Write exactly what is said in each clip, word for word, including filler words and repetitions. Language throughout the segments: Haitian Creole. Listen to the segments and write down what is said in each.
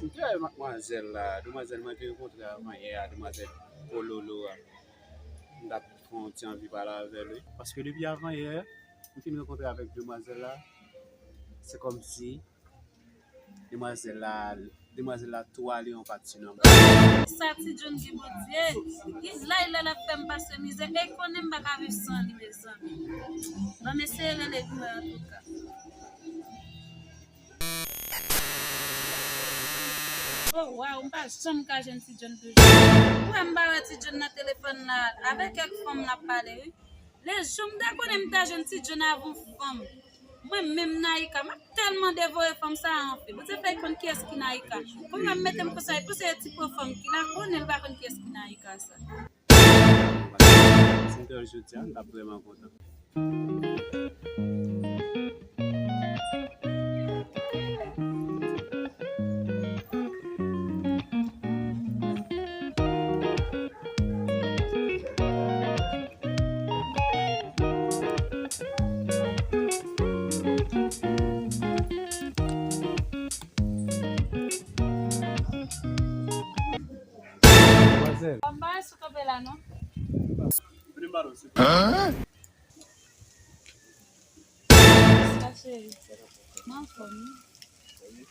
M te wè madmwazèl la, demwazèl mwen te rankontre avan yè a, demwazèl Pololo a. M t ap fè yon ti anvi pale avè l, wi. Paske depi avan yè, m fin rankontre avèk demwazèl la. Se kòmsi demwazèl la, demwazèl la tou ale yon pati nan mwen. Sa Ti John gen Bondye. I la, i la, l ap fè m pase mizè. E konnen m pa ka viv san li, mezanmi. Ban m eseye rele pou mwen antouka. Oh, waw, m pa janm ka jwenn Ti John toujou. Ou wè m pa wè Ti John nan telefòn la. Avèk kèk fanm l ap pale, wi. Lejou m ta konnen m ta jwenn Ti John avè yon fanm. Mwen menm Naïka, m ap tèlman devore fanm sa a anfen. Bondye fè l konn kiyès ki Naïka. Kounya m mete m konsa, epi se ti po fanm ki la konnen l pa konn kiyès ki Naïka sa. Si m te wè l jodi a, m t ap vrèman kontan. Manzèl. Ban m bagay sou kanpe la, non. Sa cheri. Mwen anfòm, wi.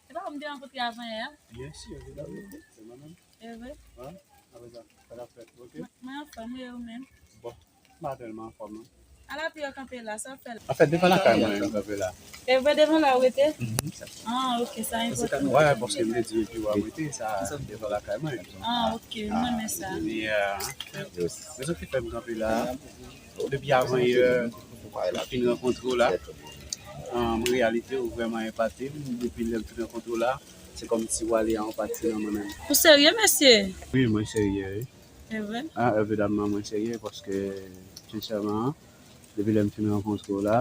Se pa ou m te rankontre avan yè a? Byen si, evidamman. Se mwen menm. E vre? Wi. Apre sa, sa k ap fèt, ok? Mwen, mwen anfòm, wi, e ou menm? Bon, m pa tèlman anfòm, non. Ala pi yo kanpe la, sa w fè la? Anfèt, devan lakay mwen, m kanpe la. E vre, devan la ou rete? Mhm. Ah, ok, sa enpòtan. Wi, paske m te di epi w ap rete, sa devan lakay mwen. Ah, ok, m renmen sa. Yeah. Se sa ki fè m kanpe la. Depi avan yè, m fin rankontre w la. An reyalite, ou vrèman epate m. Depi lè m fin rankontre w la, se kòmsi w ale a yon pati nan mwen menm. Ou serye, mesye? Wi, mwen serye, wi. E vre? Ah, evidamman, mwen serye paske, sensèman, depi lè m fin rankontre w la,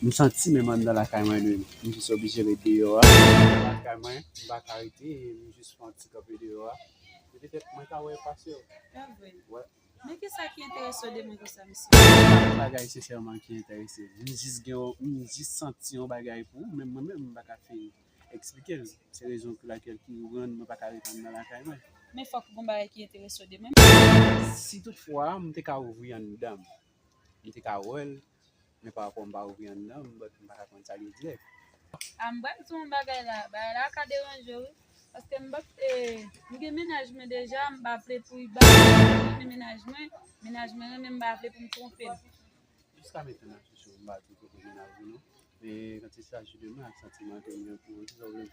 m santi menm anndan lakay mwen menm. M jis oblije ret deyò a. Lakay mwen, m pa ka rete, m jis fè yon ti kanpe deyò a. E petèt mwen ka wè pase w. E vre? Wi. Men kisa ki enterese w de mwen konsa, mesye? Pa gen bagay sensèman ki enterese m. M jis gen yon, m jis santi yon bagay pou ou, men mwen menm m pa ka fin eksplike l. Se rezon pou lakèl ki rann mwen pa ka ret anndan lakay mwen. Men fòk gon bagay ki enterese w de mwen. Si toutfwa m te ka ouvri anndan m, m te ka wè l, men pa rapò m pa ouvri anndan m, but m pa ka konn sa l ye dirèk. A, m pral di w yon bagay la, bagay la ka deranje w, wi. Paske m pa, eh, m gen mennaj mwen deja, m pa vle pou l ba m mennaj mwen, mennaj mwen renmen m, m pa vle pou m twonpe l. Jiska mentnan, chouchou, m pa di kote mennaj ou non. Men quand il s'agit de mwen ak santiman ke m gen pou ou, kisa w vle m